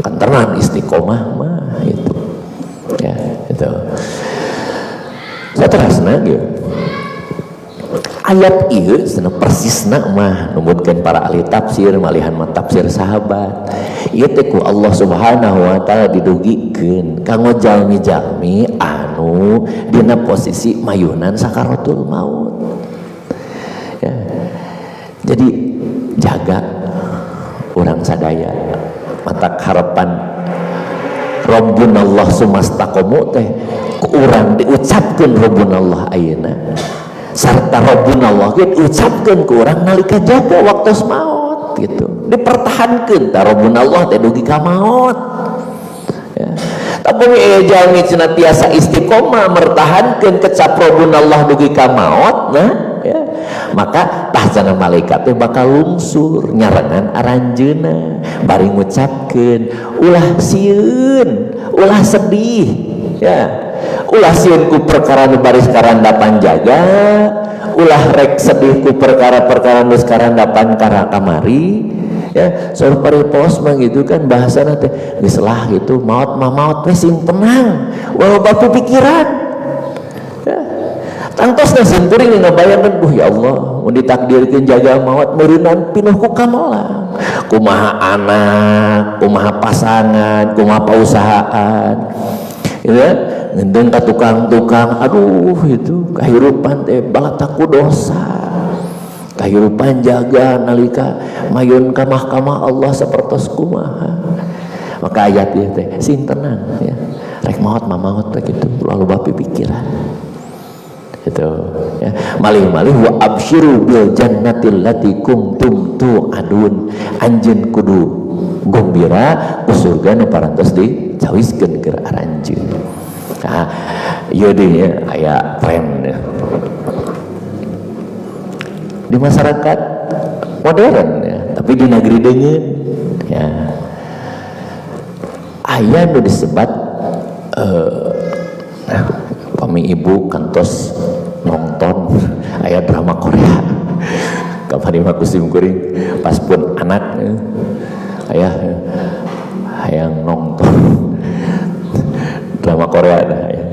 S1: Kan tenang istiqomah mah itu. Ya, itu. Saterasna gitu. Ayat ieu cenah persisna mah numutkeun para ahli tafsir, malihan mah tafsir sahabat. Ieu teh ku Allah Subhanahu wa taala didugikeun kanggo jalmi-jalmi anu dina posisi mayunan sakaratul maut. Ya. Jadi jaga urang sadaya, matak harapan Rabbunallah sumastaqomu teh ku urang diucapkeun Rabbunallah ayeuna sarta Rabbunallah ge diucapkeun ku urang nalika jaga waktu maut gitu, dipertahankeun ta Rabbunallah teh dugi ka maut ya. Tapi jalmi cenah tiasa istiqomah mertahankeun kecap Rabbunallah dugi ka maut, nah ya, maka tah cenah malaikat teh bakal lungsur nyarengan aranjeuna bari ngucapkeun ulah sieun, ulah sedih ya, ulah sieun ku perkara nu baris karandapan jaga, ulah rek sedih ku perkara-perkara nu karandapan kamari ya. Saur paripos mah gitu kan bahasana teh, geus lah gitu, maot mah maot we, sing tenang, ulah batu pikiran ya. Tangtosna simkuring ngabayangkeun, duh ya Allah, mun ditakdirkeun jaga maot meureunan pinuh ku kamelang, kumaha anak, kumaha pasangan, kumaha pausahaan gitu ya, ngendeng ka tukang-tukang, aduh itu kehidupan teh balataku dosa, kehidupan jaga nalika mayun ka mahkamah Allah sapertos kumaha. Maka ayat ieu teh sing tenang ya, rek maot mah maot teh gitu, lalu bapi pikiran itu ya. Malih-malih wa absyiru bil jannatil lati kuntum tu'adun, anjeun kudu gombira ku surga nu parantos dicawiskeun keur aranjeun. Nah, ieu deui ya, aya tren ya di masyarakat modern ya, tapi di negeri deungeun ya aya nu disebat nah, pami ibu kantos nonton aya drama Korea kamari mah ku sim kuring pas pun anak ya, ayah hayang nonton drama Korea dah ya.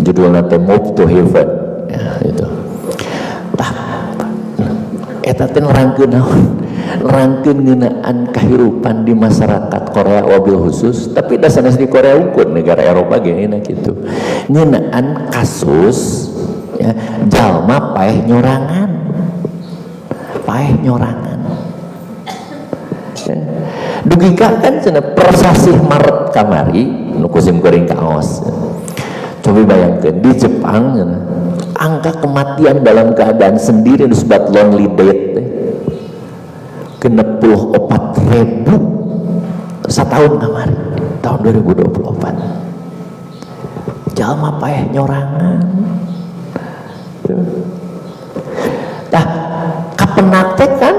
S1: Judulnya teh Move to Heaven ya, itu. Tah, eta teh nerangkeun naon? Nerangkeun ngeunaan kahirupan di masyarakat Korea wabil khusus, tapi da sanes di Korea unggul, negara Eropa gini nah gitu. Ngeunaan kasus ya, jalma paeh nyorangan. Paeh nyorangan. Ya. Dugi ka kan cenah per sasih Maret kamari nu ku sim kuring kaos. Coba bayangkan di Jepang cenah, angka kematian dalam keadaan sendiri disebut lonely death teh 64.000 setahun kamari tahun 2024. Jalma paeh nyorangan. Tah, kapenak teh kan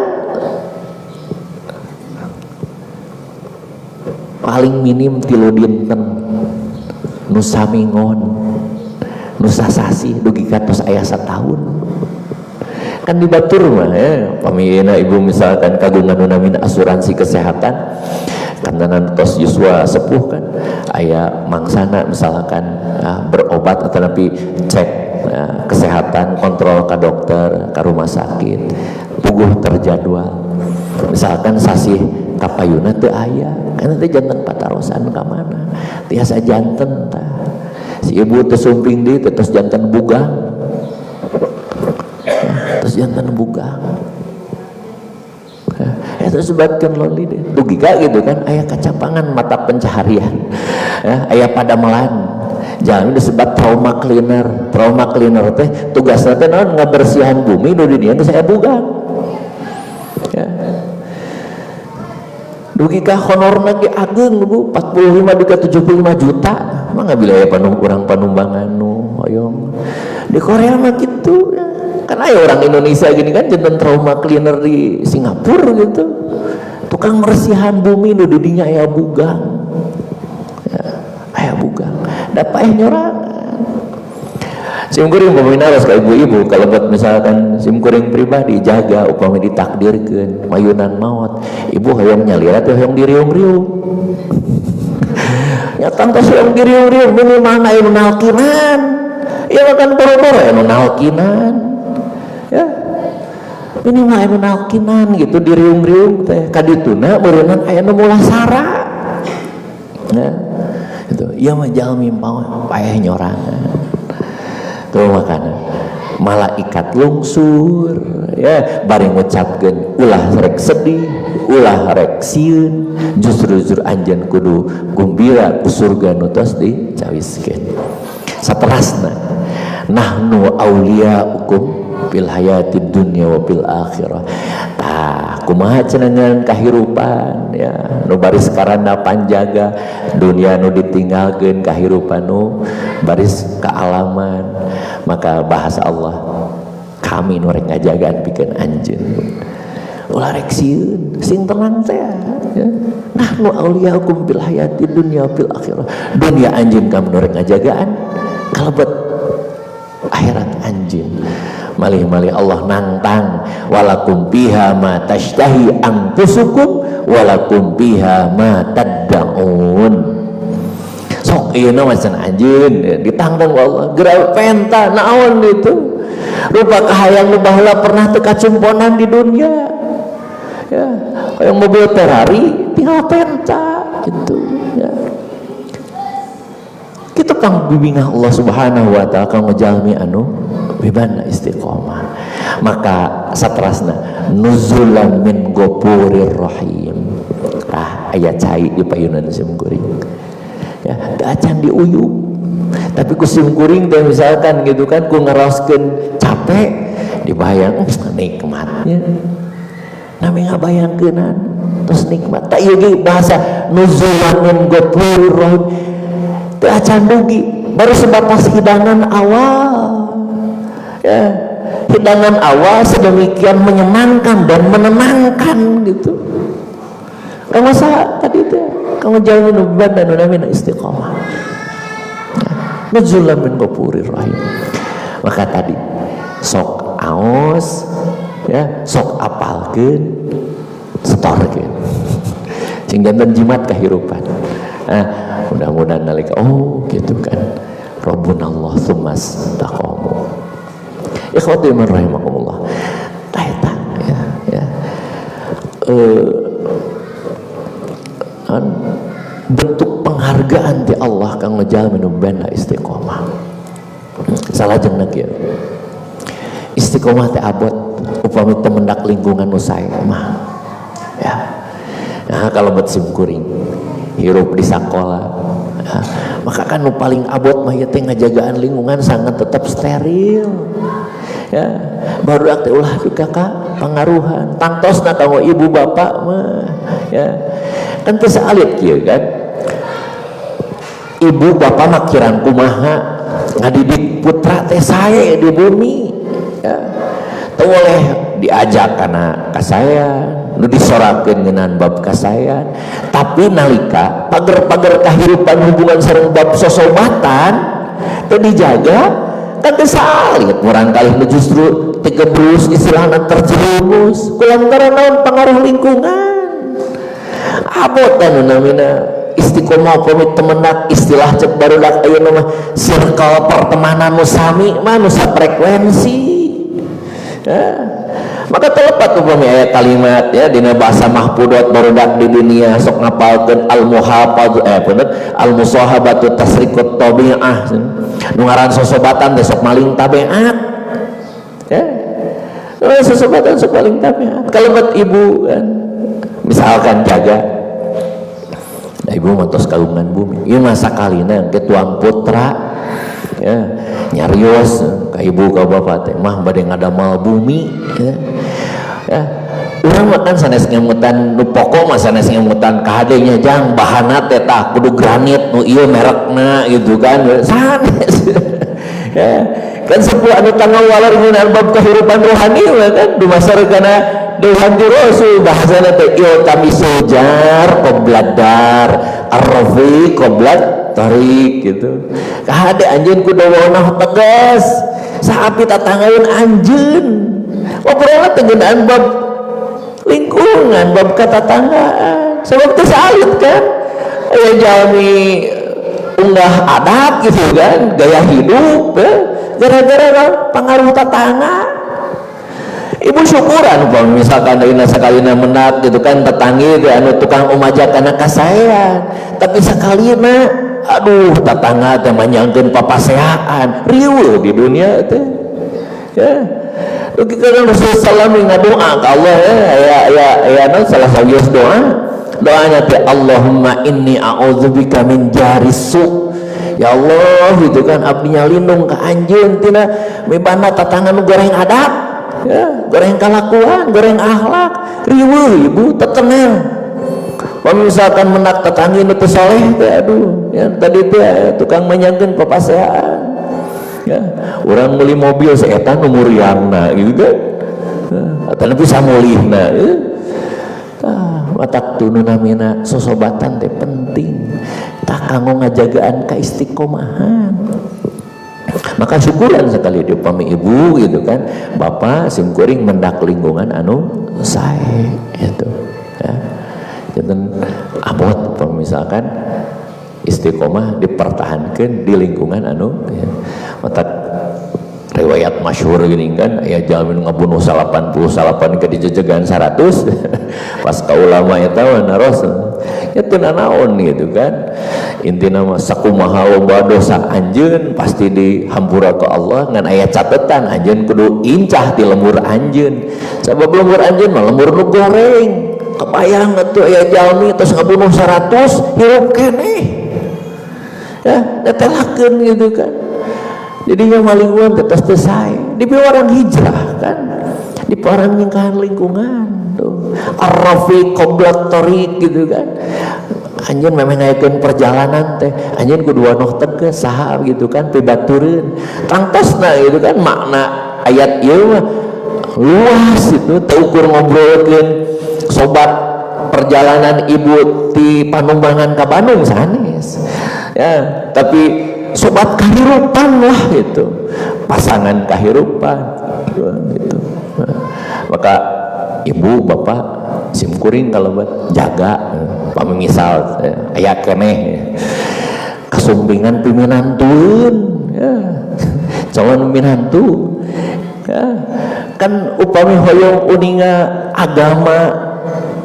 S1: paling minim 3 dinten nu samingon nu sasasi dugi ka tos aya satahun kan di batur mah ya. Pamina ibu misalkan kagungan nu namina asuransi kesehatan karena tos yuswa sepuh kan aya mangsana misalkan ya, berobat atau napi cek ya, kesehatan kontrol ke dokter ke rumah sakit puguh terjadwal. Misalkan sasih kapayuna teu aya kan teh janten patarosan ka mana tiasa janten tah si ibu teh sumping deui teh tos janten bugang ya, tos janten bugang ya, terus sebatkeun lonely deh dugi ka gitu kan aya kacapangan mata pencaharian ya, aya padamelan jangan disebut trauma cleaner. Trauma cleaner teh tugasna teh naon ngabersihan bumi nu di dieu geus aya bugang ya. Dugi ka honorna ge ageung Bu, 45 dugi ka 75 juta mah ngabila aya urang panumbangan nu hoyong di Korea mah gitu ya. Kan ayo orang Indonesia gini kan janten trauma cleaner di Singapura gitu, tukang bersihan bumi nu di dinya aya bugang ya, aya bugang da paeh nyorangan. Sim kuring upami naros ka ibu-ibu, kalau buat misalkan sim kuring pribadi jaga, upami ditakdirkeun mayunan maut, ibu hoyong nyalira teh hoyong diriung-riung? Ya tangtos hoyong diriung-riung. Minimal aya nu nalkinan ya, makan boro-boro aya nu nalkinan ya, minimal aya nu nalkinan gitu. Diriung-riung teh kadituna meureunnan aya nu mulasara ya. Itu ieu mah jalmi paeh nyorangan tuh. Makana malaikat lungsur ya, bari ngucapkeun ulah rek sedih, ulah rek sieun, justru justru anjeun kudu gumbira ku surga nu tos dicawiskeun. Saterasna, nahnu auliyaukum fil hayatid dunya wa fil akhirah. Tah, kumaha cenah kahirupan ya nu baris karana panjaga dunia nu ditinggalkeun, kahirupan nu baris kealaman? Maka bahasa Allah, kami nu rek ngajagaan pikeun anjeun, ulah rek sieun, sing tenang teh ya. Nahnu auliyaukum fil hayatid dunya fil akhirah. Dunia anjeun kami nu rek ngajagaan, kalebet akhirat anjeun. Malih-malih Allah nangtang, walakum fiha ma tashtahi anfusukum walakum fiha ma taddaun. Sok ieu mah cenah anjeun ditangtang Allah, geura penta naon itu rupa kahayang nu baheula pernah teu kacumponan di dunia ya. Kayak mobil Ferrari tinggal penta gitu ya. Kita pang bibingah Allah Subhanahu wa Ta'ala kanggo jalmi anu bebana istiqomah. Maka satrasna, nuzulan min ghafurir rahim. Tah, aya cai di payunan sim kuring ya, teu acan diuyub, tapi ku sim kuring teh misalkan gitu kan, ku ngaraoskeun capek dibayang nikmatnya, nami ngabayangkeunan terus nikmat. Tak ieu ge bahasa nuzulan min ghafurir rahim teu acan dugi, baru sebatas hidangan awal ya. Hidangan awal sedemikian menyenangkan dan menenangkan gitu. Masa tadi teh kamu jalan beban dan namina istiqomah, nuzulan min ghafurir rahim. Maka tadi sok aos ya, sok apalkeun, setorkeun, sing janten jimat kehidupan. Nah, mudah-mudahan nalika oh gitu kan, Rabbunallah tsummas taqamu. Ikhwati iman rahimakumullah, tah eta ya ya, kan, bentuk penghargaan di Allah kanggo jalmi nu benda istiqomah. Salajengna kieu, istiqomah teh abot upami teu mendak lingkungan nu sae mah ya. Nah, kalau buat sim kuring hirup di sekolah ya, maka kan nu paling abot mah ieu teh ngajagaan lingkungan sangat tetap steril ya. Baru teh ulah kakak pangaruhan tangtosna kanggo ibu bapak mah ya kan teu saalit kieu kan. Ibu bapak mah kirang kumaha ngadidik putra teh sae di bumi ya, teu boleh diajak karena kasayan nu disorakeun ngeunaan bab kasayan, tapi nalika pager-pager kahirupan hubungan sareng bab sosobatan teu dijaga kan teu salit, murangkalih nu justru tegebrus, istilahna terjerumus kulantaran naon? Pengaruh lingkungan. Abot anu namina istiqomah upami temenak, istilah cek barudak ayeuna mah circle pertemanan nu sami mah, nu frekuensi ya. Maka telepat upami aya kalimat ya dina bahasa mahfudot barudak di dunia sok ngapalkeun al muhafaz, eh bener, al musahabatu tasriqut tabi'ah. Nu ngaran sosobatan teh sok maling tabiat ya. Sosobatan sok maling tabiat. Kalau buat ibu kan misalkan jaga. Nah, ibu mah tos kagungan bumi ieu mah sakalina ke tuang putra ya, nyarios ka ibu ka bapak teh mah bade ngadamal bumi ya. Ya, urang mah kan sanes ngemutan nu pokok mah, sanes ngemutan kahade nya, jang bahana teh tah kudu granit nu ieu merekna gitu kan, sanes. Ya, kan sepuh anu tanggal waler ngeunaan bab kehidupan rohani mah kan dumasar kana dawuhan ti Rasul, bahasana teh iltamisul jar qoblad dar, ar-rafiq qoblat tariq gitu. Kahade anjeun kudu wawanah tegas saapi tatanggaeun anjeun. Ngobrolna teh ngeunaan bab lingkungan, bab ketetanggaan, sebab teu salit kan aya jalmi unggah adab gitu kan, gaya hidup ya, gara-gara pengaruh tetangga. Ibu syukuran kalau misalkan ayeuna sakalina mendak gitu kan tetanggi teh anu tukang umajak kana kasaean, tapi sakalina aduh tetangga teh manyangkeun papaseaan, riweuh di dunia teh ya. Dugi kana Rasulullah SAW ngadoa ka Allah ya, ya ya ya non salah sawios doa, doanya teh Allahumma inni a'udzubika min jaris su. Ya Allah gitu kan, abdi nyalindung ka anjeun tina mibanda tatangga nu goreng adab ya, goreng kalakuan, goreng akhlak. Riweuh ibu tetenang. Kalau misalkan menak tetanggi nu teu soleh teh, aduh ya, tadi teh tukang manyangkeun papaseaan ya, urang meuli mobil si eta nu muriangna gitu kan, atau bisa mulihna ya. Tah matak tunu namina sosobatan teh penting, tah kanggo ngajagaan kaistiqomahan. Maka syukuran sekali di upami ibu gitu kan, bapak simkuring mendak lingkungan anu sae itu ya. Janten abot misalkan istiqomah dipertahankan di lingkungan anu ya. Matak riwayat masyhur gini kan, aya jalmi ngabunuh 99 ke dijejegan 100, pas ka ulama eta mah naros ya teu nanaon gitu kan. Intina mah sakumaha loba dosa anjeun pasti dihampura ke Allah, ngan aya catetan anjeun kudu incah ti lembur anjeun, sabab lembur anjeun mah lembur nu goreng. Kebayang atuh aya jalmi tos ngabunuh 100 hirup keneh ya, netelakeun gitu kan. Jadinya lingkungan tetap selesai di orang hijrah kan, di orang nyingkahan lingkungan tuh, ar-rafiq qoblat tariq gitu kan. Anjeun memang ngayakeun perjalanan teh anjeun kudu wanoh tegas saha gitu kan, pibatureun tangtosna gitu kan. Makna ayat ieu mah luas itu, teu ukur ngobrolkeun sobat perjalanan ibu di Panumbangan ke Bandung sanes ya, tapi sobat kehidupan lah gitu, pasangan kehidupan gitu. Nah, maka ibu bapak simkuring kalau buat jaga pamisal aya keneh kasumpingan piminantueun ya, calon minantu ya kan. Upami hoyong uninga agama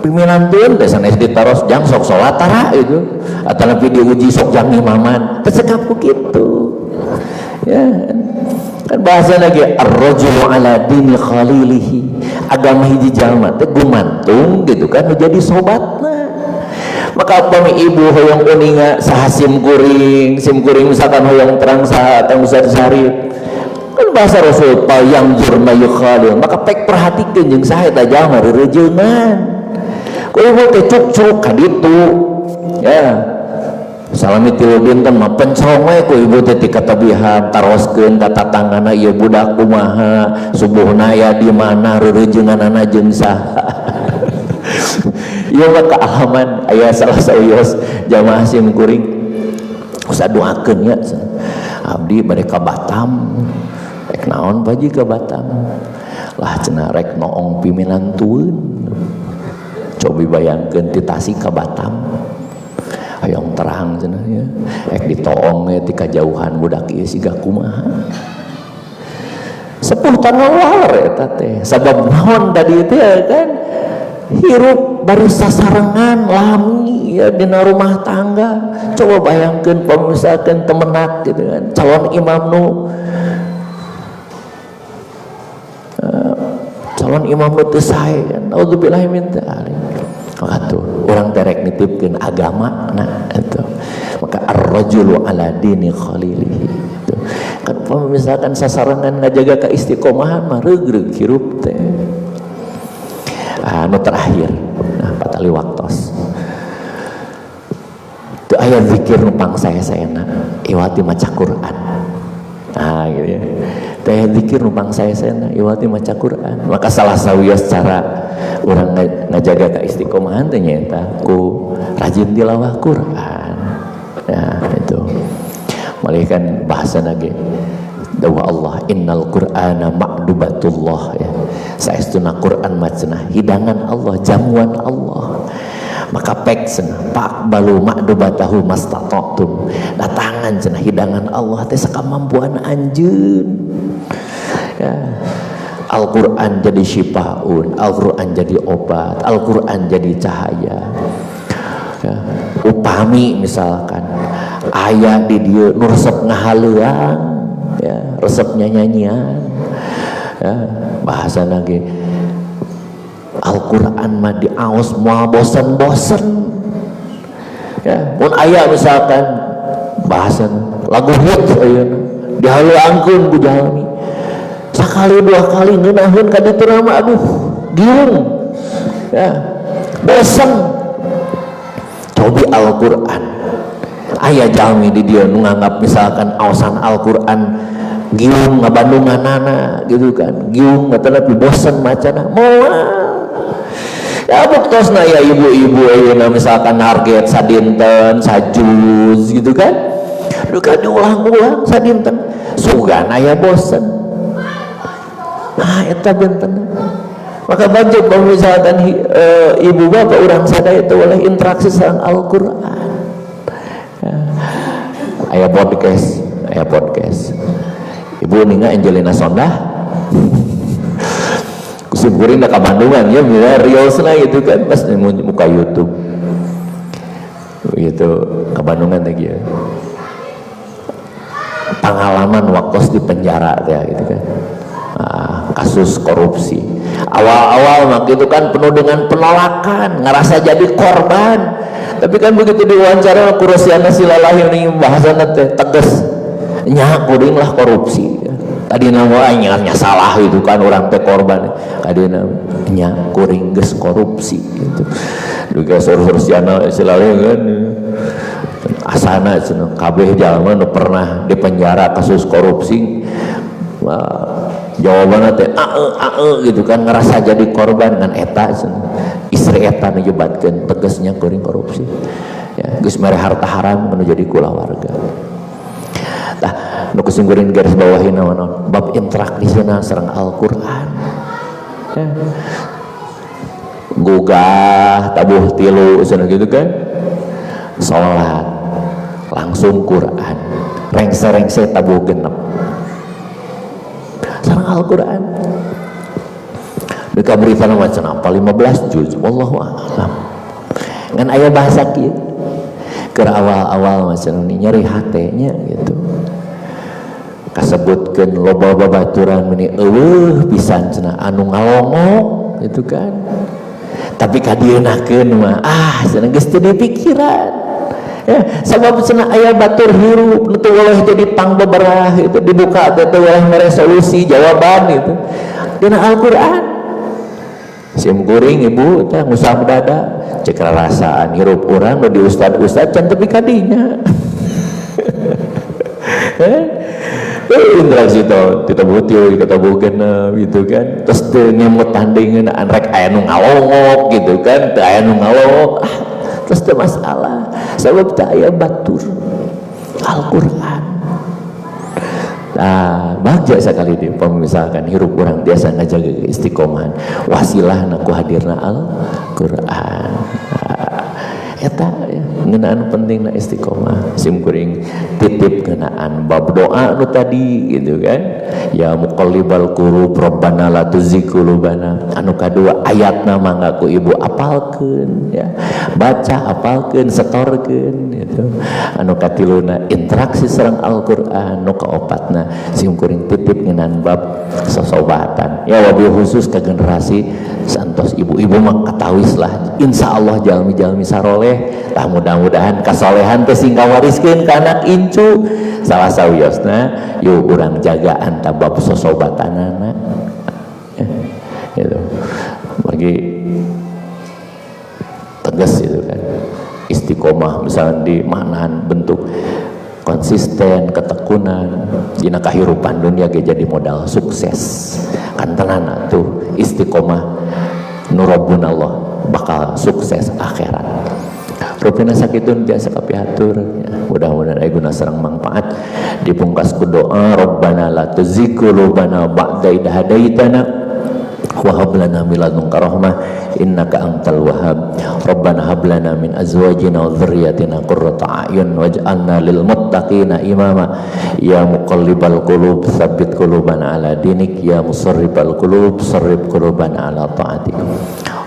S1: piminantueun teh sanes ditaros jang sok salat tara itu, atau lebih diuji sok jang imaman, teu cekap ku kitu ya kan. Bahasa lagi ar-rajulu ala dini khalilihi, agama hiji jalma teh gumantung gitu kan menjadi sobatna. Maka upami ibu hoyong uninga saha sim kuring, sim kuring misalkan hoyong terang saha atau Ustaz Syarif kan, bahasa Rasul yang may yukhalil, maka pek perhatikeun jeung saha eta jalma reurejeungan. Ku ibu teh cuk-cuk ka ditu ya, salami 3 dinten mah pencong we ku ibu teh ti katabihan, taroskeun ka tatanggana ieu budak kumaha, subuhna aya di mana, reurejeunganana jeung saha. Ieu mah kaalaman, aya salah sawios jamaah sim kuring, usah doakeun ya, abdi bade ka Batam. Rek naon Pak Haji ka Batam? Lah cenah rek noong piminantueun. Coba bayangkeun ti Tasik ka Batam, hayang terang cenah ya, rek ditoong ya ti kajauhan budak ieu siga kumaha. Sepuh tanawar eta teh, sabab naon tadi itu ya kan, hirup baru sasarengan lami ya dina rumah tangga. Coba bayangkan pemisalkan temenak gitu kan, calon imam nu teu sae kan, naudzubillah min dzalik. Maka tuh urang terek nitipkeun agama, nah itu maka ar-rajulu ala dini khalilihi itu kan. Misalkan sasarengan ngajaga keistiqomahan mah regreg hirup teh. Anu terakhir, nah patali waktos itu ayat zikir nu pang saya saena iwati maca Quran. Nah Nah gitu ya. Teh zikir numpang saya sena iwati maca Quran. Maka salah sawios cara urang ngajaga keistiqomahan teh nyaeta ku rajin tilawah Quran. Nah itu. Malih kan bahasa lagi dawuh Allah innal qur'ana ma'dubatullah ya. Saestuna Quran mah cenah hidangan Allah, jamuan Allah. Maka pek cenah faqbalu ma'dubatahu mastata'tum. Datangan cenah hidangan Allah teh sakamampuan anjeun. Ya. Al-Quran jadi syifaun, Al-Quran jadi obat, Al-Quran jadi cahaya. Ya. Upami misalkan aya di dieu nu resep ngahaleuang, ya, resep nyanyian, ya, bahasa lagi Al-Quran mah diaos moal bosen-bosen. Ya, mun aya misalkan bahasan lagu hits ayeuna dihaleuangkeun ku jalmi. Sakali dua kali ngeunaheun ka ditu mah aduh giung. Ya, bosen. Cobi Al-Quran. Aya jalmi di dieu nu nganggap misalkan aosan Al-Quran giung ngabandunganana gitu kan, giung atau bosen macana moal. Ya buktosna ya ibu-ibu ayeuna misalkan target sadinten sajuz gitu kan, duka diulang-ulang sadinten sugan aya bosen. Nah eta benten. Maka wajib bahwa misalkan ibu bapak urang sadaya itu oleh interaksi sareng Al-Qur'an. Ya. Aya podcast, aya podcast. Ibu ninga Angelina Sondakh. Sim kuring ka Bandungan ya mila reelsna gitu kan pas muka YouTube. Begitu ke Bandungan teh ya. Pengalaman waktu di penjara teh gitu kan. Nah, kasus korupsi. Awal-awal mak itu kan penuh dengan penolakan, ngerasa jadi korban. Tapi kan begitu diwawancara ku Rosiana Silalahi ini bahasana teh tegas. Nya kuring lah korupsi. Tadi nama nya salah itu kan orang teh korban. Tadi nya kuring geus korupsi gitu. Duga Rosiana Silalahi kan asana cenah kabeh jalma nu pernah di penjara kasus korupsi jawabannya teh ae ae gitu kan ngerasa jadi korban ngan eta cenah istri eta nu nyebatkeun tegasnya kuring korupsi ya geus mere harta haram nu jadi kulawarga. Tah nu ku simkuring garis bawahi naon bab interaksina sareng Al-Qur'an ya. Gugah tabuh tilu cenah gitu kan, salat langsung Quran, rengse-rengse tabuh genep sareng Al-Quran. Duka berita nama cenah apa 15 juz wallahu a'lam. Ngan aya bahasa kieu keur awal-awal macam ini nyeri hatenya gitu. Kasebutkeun loba babaturan meni eueuh pisan cenah anu ngalongok gitu kan. Tapi kadieunakeun mah ah cenah geus teu dipikiran. Ya, sabab cenah aya batur hirup nu teu boleh jadi pangbeberah itu dibuka teh teu boleh mere solusi jawaban itu dina Al-Qur'an. Sim kuring ibu teh ngusap dada cek rarasaan hirup urang nu di ustad-ustad can tepi ka dinya. Interaksi to titabuh tilu katabuh genep gitu kan, terus teu ngemut tandingeun rek aya nu ngalongok gitu kan, teu aya nu ngalongok ah terus teu masalah sabab teu aya batur Al-Qur'an. Nah, bagja sekali di misalkan hirup urang biasa ngajaga istiqomahan wasilah ku hadirna Al-Qur'an. Nah, eta ya ngeunaan pentingna istiqomah. Sim kuring titip ngeunaan bab doa nu tadi gitu kan, ya muqallibal qulub rabbana la tuzigh qulubana. Anu kadua ayatna mangga ku ibu apalkeun ya, baca apalkeun setorkeun gitu. Anu katiluna interaksi sareng Al-Qur'an. Nu kaopatna sim kuring titip ngeunaan bab sosobatan ya, wabil khusus ke generasi santos ibu-ibu mah katawis lah insyaallah jalmi-jalmi saroleh. Tah mudah-mudahan kasolehan teh sing kawariskeun ka anak incu. Salah sawiosna yuk urang jagaan bab sosobatanana ya, gitu. Bagi tegas itu kan istiqomah misalnya di maknaan bentuk Konsisten, ketekunan dina kahirupan dunia ge jadi modal sukses. Kantenan atuh istiqomah nu Allah bakal sukses akhirat. Rupina sakitu biasa kapihatur ya. Mudah-mudahan aya guna sareng manfaat. Dipungkas ku doa, Rabbana la tuzigh qulubana ba'da idh hadaitana wa hab lana min ladunka rahmah innaka antal wahhab. Rabbana hab lana min azwajina wa dzurriyyatina qurrata a'yun waj'alna lil muttaqina imama. Ya muqallibal qulub, tsabbit qulubana ala dinik. Ya musarrifal qulub, sarrif qulubana ala ta'atik.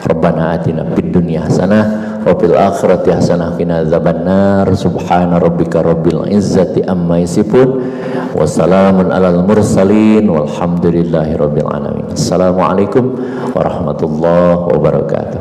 S1: Rabbana atina fid dunya hasanah wa fil akhirati hasanah, qina adzabannar. Subhana rabbika rabbil izzati amma yasifun wa salamun alal mursalin, walhamdulillahi rabbil alamin. Assalamualaikum warahmatullahi wabarakatuh.